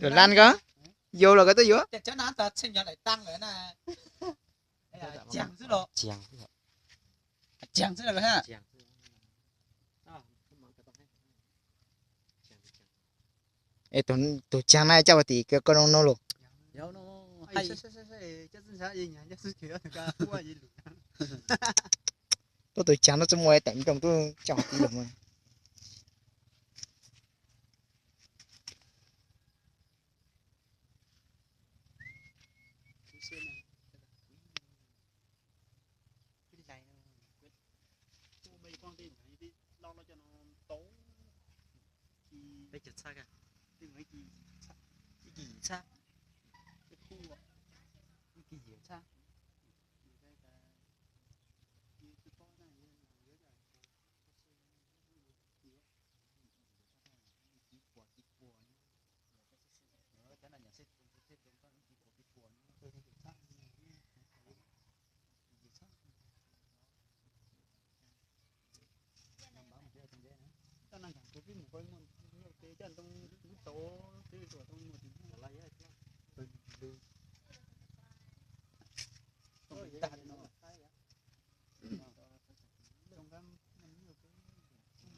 Tus laj ko, yau los koj twb yuav. Es tus tsav na coj tim koj no no los. Tuaj tus tsav no txoj muag teem nroos tuaj coj tim los mas.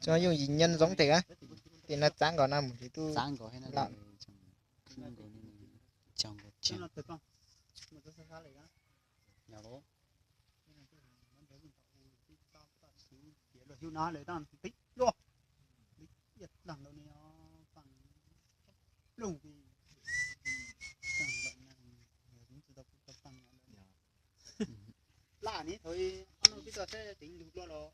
Tso yooj yim nyob zoo tiag, tim no txav nkaus no mus tsis tub. Laj ni thaum ob nub twb tau seb teev lug dua los.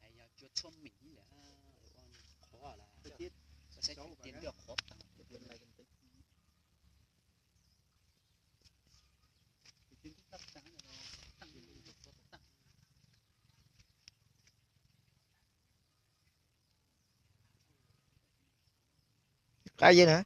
Qab yog na.